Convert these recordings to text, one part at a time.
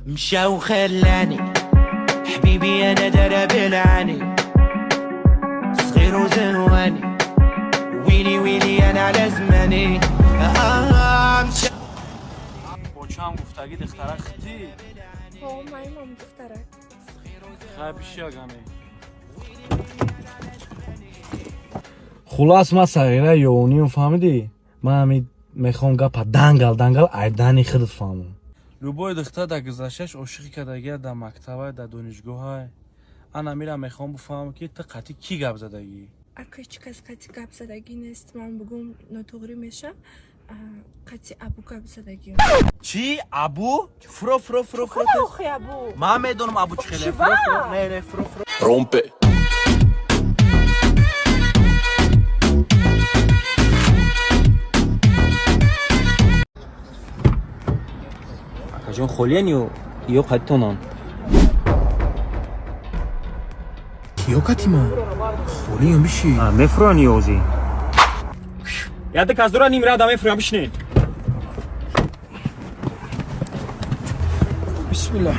مشى وخلاني حبيبي انا درب العاني صغير وزهواني ويلي ويلي انا على زماني آه مشى Бочам гуфтагӣ духтарак хитӣ? Ҳо, маймам духтарак. Хай, биши агане. Хулас, ман сағира ёниём, фаҳмидӣ? Ман ҳами мехоҳам гапа дангал дангал айдани худат фаҳмам. Любой духтар дар гузаштааш ошиқӣ кардагия, дар мактабай, дар донишгоҳай. Ана мира мехоҳам бифаҳмам, ки ту қатъи кӣ гап задагӣ? Ака, ҳеҷ кас қатъи гап задагӣ нест. Ман бугум, нотуғрӣ меша. Қатъи Абу гап задагӣ. Чӣ? Абу? Фуро, фуро, фуро, фуро. Охи, Абу. Ман медонам, Абу чӣ хеле. Чива? Фуро, фуро. Не, не, фуро, фуро. Rompe. Акаҷон, холиян ё қадитонан? Киё катима? Холиям, биши. Мефуран ёзи яда каздора нимрада мефурам, бишне. Бисмиллаҳ.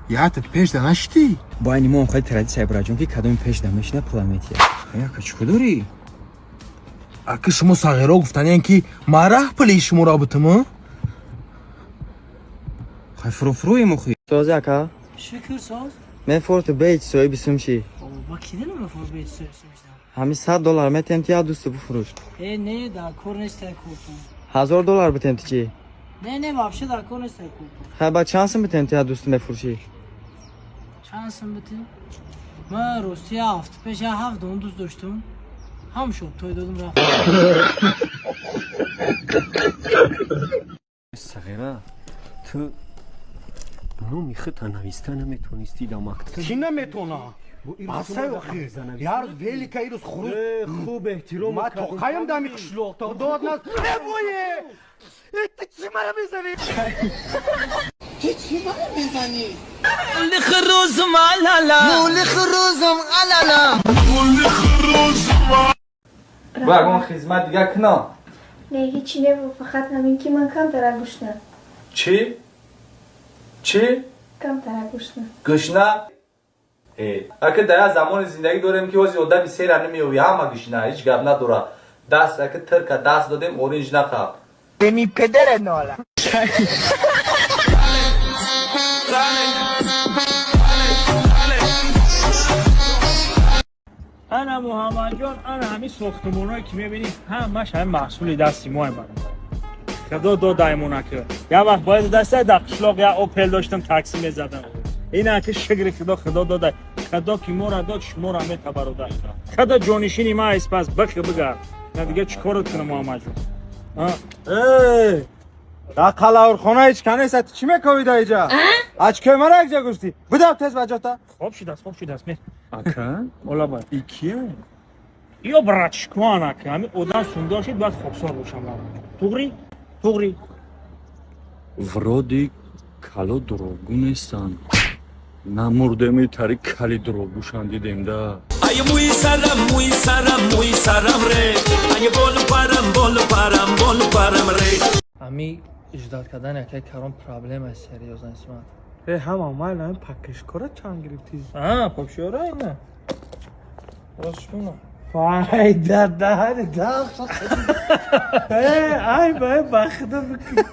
Ята пеш да нашитӣ? Бо айни мо хеле традитсия, браҷон, ки кадоми пеш да мешина, пула метия. Яка, чӣ дорӣ? Аки, шумо сағиро гуфтаниян, ки ман раҳ пули шуморо бутуму. Хай, фурофуроем охи. Сози, ака? Шукр, соз. Мен форти бейт соҳиби сум чӣ? Ба ки дилам фор бейт соҳиби сум шудам? Ҳами 100 доллар метем, ти як дӯсту бифурӯш. Э, не, дар кор нестай куртон. 1000 доллар битем, ти чӣ? Не, не, вообще дар кор нестай куртон. Хай, ба чанд сум битем, ти як дӯсту мефурӯшӣ? Чанд сум битем? Ман рости як ҳафта пеш як ҳафт дон дӯст доштум. Ҳам шуд, той додум, рафт. Сағира, ту номи худта нависта наметонистӣ дар мактаб. Чӣ наметона? Басай, охи. Як рӯз велика, ирӯз хурӯз. Хуб, эҳтиром. Ма тоқаям дами қишлоқ. Дод на. Эвое! Ты чӣ мара мезанӣ? Ты чӣ мара мезанӣ? خروزم على خروزم алала. Бо ягон хизмат дига кунам? Не, ҳечи не, фақат ҳамин ки ман камтара гушна. Чӣ, чӣ? Камтара гушна. Гушна? Ака, дар як замони зиндагӣ дорем, ки ҳози одами сера намеёвӣ, ҳама гушна, ҳеҷ гап надора. Даст ака тирка даст додем, оринҷ нахаб. Ми педере нола. Ана, Муҳаммадҷон, ана ҳамин сохтумоное ки мебинӣ, ҳамаш ҳамин маҳсули дасти мои, бародар. Худо додаймона, ки як вақт бояд даста дар қишлоқ як Опел доштам, такси мезадам. Ина ки, шукри Худо, Худо додай. Худо ки мора дод, шуморо мета, бародар. Худо ҷонишини ма аст, пас бихи бигард. На, дига чӣ корот кунам, Муҳаммадҷон? Дар қалаурхона ҳеҷ ка нест, ту чӣ мековӣ дар иҷа? Ачкои мара якҷа гуфтӣ, бидав тез ба ҷота. Хоб шудааст, хоб шудааст, мер. Ака. Ола бай. И кия? Ё братишкоан, ака, ҳамин одам сундор шид, бояд хоксор бошам. Туғри, туғри. Вроде кало дурӯғгӯ нестанд. Намурдеми тари кали дурӯғгӯшан дидем да. Ay muy saram, muy saram, muy saram re. Ay bol param, bol param, bol param re. Ами ждать кардани акаи Карон проблема серьёзна, Исмат. Э, ҳама майла, ин пакишкора чанд гирифтӣ? А, покшиёра ина. Рост шуна. Вай, дадари да. Э, ай, бай, ба худо бикун.